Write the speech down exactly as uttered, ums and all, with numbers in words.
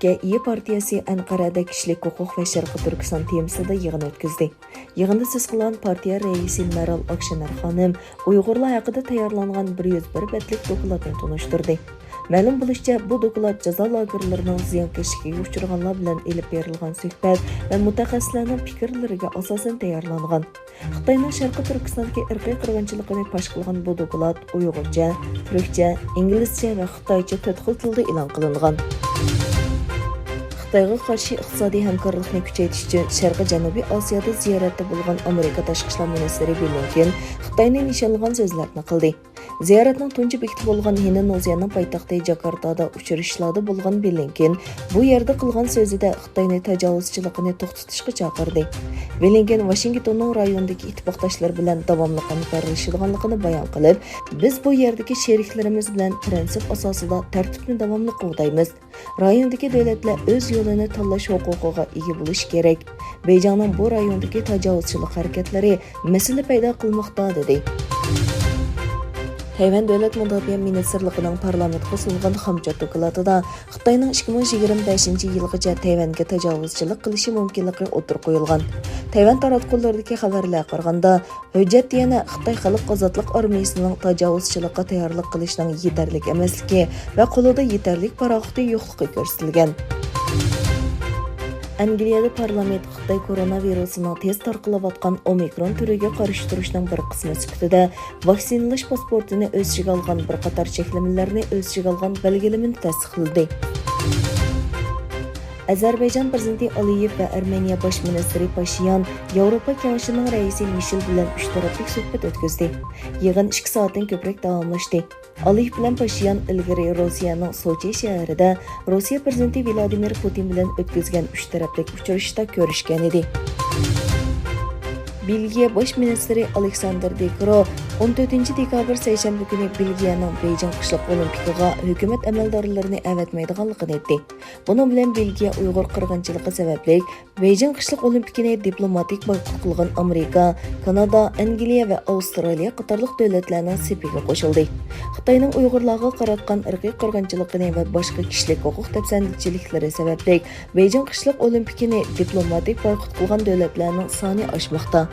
ئىيى پارتىيەسى ئەنقەرەدە كىشىلىك ھوقۇق ۋە شەرقىي تۈركىستان تېمىسىدا يىغىن ئۆتكۈزدى. يىغىندا سۆز قىلغان پارتىيە رەئىسى مەرال ئاكشېنەر خانىم ئۇيغۇرلار ھەققىدە تەييارلانغان بىر يۈز بىر بەتلىك دوكلاتنى تونۇشتۇردى. مەلۇم بولۇشىچە، بۇ دوكلات جازا لاگېرلىرىنىڭ زىيانكەشلىكىگە ئۇچرىغانلار بىلەن ئېلىپ بېرىلغان سۆھبەت ۋە مۇتەخەسسىسلەرنىڭ پىكىرلىرىگە ئاساسەن تەييارلانغان. خىتاينىڭ شەرقىي تۈركىستاندىكى ئىرقىي قىرغىنچىلىقىنى پاش قىلغان بۇ دوكلات ئۇيغۇرچە، تۈركچە، ئىنگلىزچە ۋە خىتايچە تۆت خىل تىلدا ئېلان قىلىنغان. خىتايغا قارشى ئىقتىسادىي ھەمكارلىقنى كۈچەيتىش ئۈچۈن شەرقىي جەنۇبىي ئاسىيادا زىيارەتتە بولغان ئامېرىكا تاشقى ئىشلار مىنىستىرى بلىنكېن خىتاينى نىشانلىغان سۆزلەرنى قىلدى. زىيارەتنىڭ تۇنجى بېكىتى بولغان ھىندونېزىيەنىڭ پايتەختى جاكارتادا ئۇچرىشىشلاردا بولغان بلىنكېن بۇ يەردە قىلغان سۆزىدە خىتاينى تاجاۋۇزچىلىقىنى توختىتىشقا چاقىردى. بلىنكېن ۋاشىنگتوننىڭ رايوندىكى ئىتتىپاقداشلىرى بىلەن داۋاملىق ھەمكارلىشىدىغانلىقىنى بايان قىلىپ، بىز بۇ يەردىكى شېرىكلىرىمىز بىلەن پىرىنسىپ ئاساسىدا تەرتىپنى داۋاملىق قوغدايمىز. رايوندىكى دۆلەتلەر ئۆز يولىنى تاللاش ھوقۇقىغا ئىگە بولۇشى كېرەك. بېيجىڭنىڭ بۇ رايوندىكى تاجاۋۇزچىلىق ھەرىكەتلىرى مەسىلە پەيدا قىلماقتا، دېدى. تەيۋەن دۆلەت مۇداپىئە مىنىستىرلىقىنىڭ پارلامېنتقا سۇنغان خامچوت دوكلاتىدا خىتاينىڭ ئىككى مىڭ يىگىرمە بەشىنچى يىلغىچە تەيۋەنگە تاجاۋۇزچىلىق قىلىشى مۇمكىنلىقى ئوتتۇرىغا قويۇلغان. تەيۋەن تاراتقۇلىرىدىكى خەۋەرلەرگە قارىغاندا، ھۆججەتتە يەنە خىتاي خەلق ئازادلىق ئارمىيىسىنىڭ تاجاۋۇزچىلىققا تەييارلىق قىلىشىنىڭ يېتەرلىك ئەمەسلىكى ۋە قولىدا يېتەرلىك پاراخوتى يوقلۇقى كۆرسىتىلگەن. ئەنگلىيەدە پارلامېنت خىتاي كورونا ۋىرۇسىنىڭ تېز تارقىلىۋاتقان ئومىكرون تۈرىگە قارشى تۇرۇشنىڭ بىر قىسمى سۈپىتىدە ۋاكسىنىلاش پاسپورتىنى ئۆز ئىچىگە ئالغان بىر قاتار چەكلىمىلەرنى ئۆز ئىچىگە ئالغان بەلگىلىمىنى تەستىقلىدى. ئەزەربەيجان پىرېزىدېنتى ئالىيېۋ ۋە ئەرمېنىيە باش مىنىستىرى پاشىيان ياۋروپا كېڭىشىنىڭ رەئىسى مىشېل بىلەن ئۈچ تەرەپلىك سۆھبەت ئۆتكۈزدى. يىغىن ئىككى سائەتتىن كۆپرەك داۋاملاشتى. ئالىيېۋ بىلەن پاشىيان ئىلگىرى روسىيەنىڭ سوچى شەھىرىدە روسىيە پىرېزىدېنتى ۋلادىمىر پۇتىن بىلەن ئۆتكۈزگەن ئۈچ تەرەپلىك ئۇچرىشىشتا كۆرۈشكەن ئىدى. بېلگىيە باش مىنىستىرى ئالېكساندېر دېكرو ئون تۆتىنچى دېكابىر سەيشەنبە كۈنى بېلگىيەنىڭ بېيجىڭ قىشلىق ئولىمپىكىغا ھۆكۈمەت ئەمەلدارلىرىنى ئەۋەتمەيدىغانلىقىنى ئېيتتى. بۇنىڭ بىلەن بېلگىيە ئۇيغۇر قىرغىنچىلىقى سەۋەبلىك بېيجىڭ قىشلىق ئولىمپىكىنى دىپلوماتىك بايقۇت قىلغان ئامېرىكا، كانادا، ئەنگلىيە ۋە ئاۋسترالىيە قاتارلىق دۆلەتلەرنىڭ سېپىگە قوشۇلدى. خىتاينىڭ ئۇيغۇرلارغا قاراتقان ئىرقىي قىرغىنچىلىقىنى ۋە باشقا كىشىلىك ھوقۇق دەپسەندىچىلىكلىرى سەۋەبلىك بېيجىڭ قىشلىق ئولىمپىكىنى دىپلوماتىك بايقۇت قىلغان دۆلەتلەرنىڭ سانى ئاشماقتا.